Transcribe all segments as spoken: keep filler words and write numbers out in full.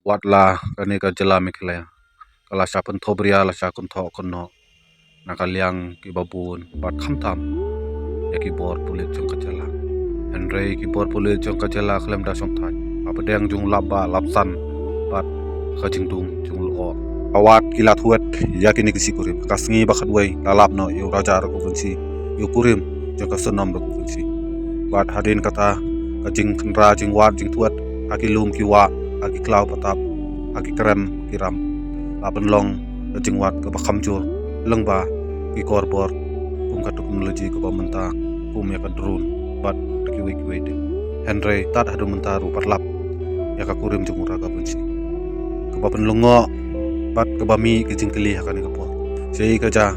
Wat la kane ka jylla Meghalaya ka la shah pynthobria, la shah kynthoh kynnoh na ka liang kiba bun bad khamtam ïa ki bor pulit jong ka jylla. Hynrei ki bor pulit jong ka jylla khlem da shongthait hapdeng jong u lap bah lap san bad ka jingdum jong u lyoh. Ka wad ki la thwet ïa kine ki sngi kurim ka sngi ba khatwei la lap noh ïa u Raja Raghuvanshi, ïa u kurim jong ka Sonam Raghuvanshi. Bad hadien kata ka jingkhynra jingwad jingthwet ha ki lum ki wah, ha ki khlaw patap, ha ki krem ki ram, la pynlong ka jingwad kaba kham jur lyngba ki korbor kum ka teknoloji kaba mynta kum ïa ka drone bad kiwei kiwei de. Hynrei tad haduh mynta ruh pat lap ïa ka kurim jong u Raghuvanshi. Kaba pynlyngngoh bad kaba mih ka jingkylli ha kane ka por, shaei ka jia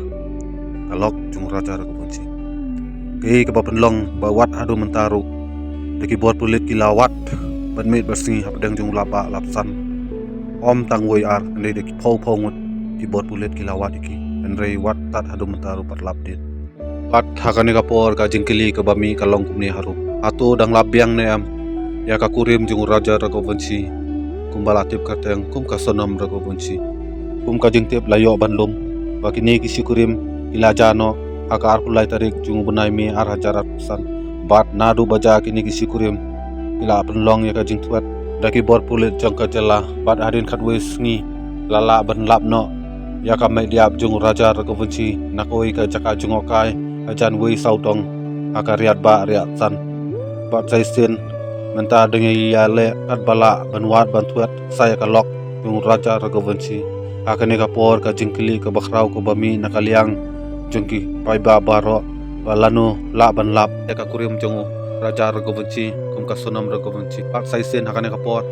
ka lok jong u Raja Raghuvanshi? Kaei kaba pynlong ba wat haduh mynta ruh da ki bor pulit ki la wad bad miet bad sngi hapdeng jong u lap bah lap san? Ym tang wei ar, hynrei da ki phew phew ngut ki bor pulit ki la wad ïa ki, hynrei wat tad haduh mynta ruh pat lap dien. Bad ha kane ka por ka jingkylli kaba mih ka long kumne harum: hato dang lap biang ne em ïa ka kurim jong u Raja Raghuvanshi kumba la tip kyrteng kum ka Sonam Raghuvanshi? Kum ka jingtip la ïoh ban lum ba kine ki sngi kurim ki la jia noh ha ka arphew lai tarik jong u bnai May ar hajar arphew san. Bad naduh ba jia kine ki sngi kurim ki la pynlong ïa ka jingthwet da ki bor pulit jong ka jylla, bad hadien khatwei sngi la lah ban lap noh ïa ka met ïap jong u Raja Raghuvanshi na kawei ka jaka jngohkai hajan wei sawdong ha ka riat bah riat san. Bad sa shisien mynta dang ïai leh katba lah ban wad ban thwet sa ïa ka lok jong u Raja Raghuvanshi. Ha kane ka por ka jingkylli kaba khraw kaba mih na ka liang jong ki paidbah baroh ba lano lah ban lap ïa ka kurim jong u Raja Raghuvanshi kum ka Sonam Raghuvanshi. Bad sa shisien ha kane ka por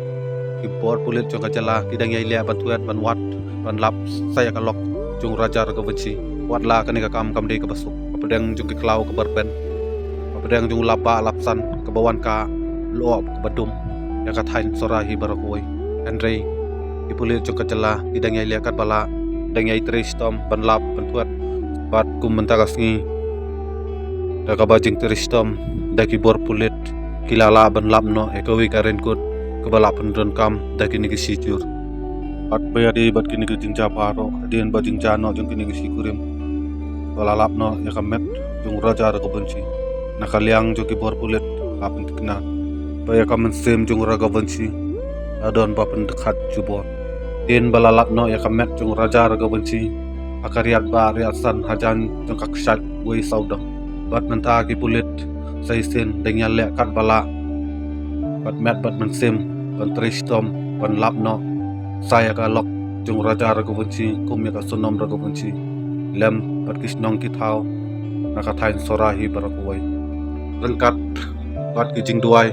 ki bor pulit jong ka jylla ki dang ïai leh ban thwet ban wad ban lap sa ïa ka lok jong u Raja Raghuvanshi. Wat la kane ka kam kam dei kaba suk hapdeng jong ki khlaw kaba rben, hapdeng jong u lap bah lap san kaba wan ka lyoh kaba dum ïa ka thaiñ Sohra hi baroh kawei. Hynrei ki pulit jong ka jylla ki dang ïai leh katba lah, dang ïai trei shitom ban lap ban thwet. Bad kum mynta ka sngi da kaba jingtrei shitom da ki bor pulit ki la lah ban lap noh ïa kawei ka raincoat kaba la pyndonkam da kine ki sngi jur. Bad ba ïadei bad kine ki jingjia baroh, hadien ba jingjia noh jong kine ki sngi kurim ba la lap noh ïa ka met jong u Raja Raghuvanshi, na ka liang jong ki bor pulit la pynthikna ba ïa ka mynsiem jong u Raghuvanshi la don ba pyndkhat jubor. Hadien ba la lap noh ïa ka met jong u Raja Raghuvanshi ha ka riat bah riat san hajan jong ka kshaid wei sawdong, bad mynta ki pulit sa shisien dang ïai leh katba lah bad met bad mynsiem ban trei shitom ban lap noh sa ïa ka lok jong u Raja Raghuvanshi kum ïa ka Sonam Raghuvanshi lem bad ki shnong ki thaw na ka thaiñ Sohra hi baroh kawei. Ryngkat bad ki jingduwai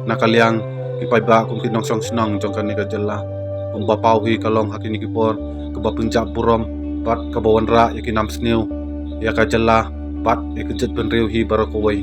na ka liang ki paidbah kum ki nongshong shnong jong kane ka jylla, kumba paw hi ka long ha kine ki por kaba pynjah burom bad kaba wanrah ïa ki nam sniew ïa ka jylla bad ïa ka jaitbynriew hi baroh kawei.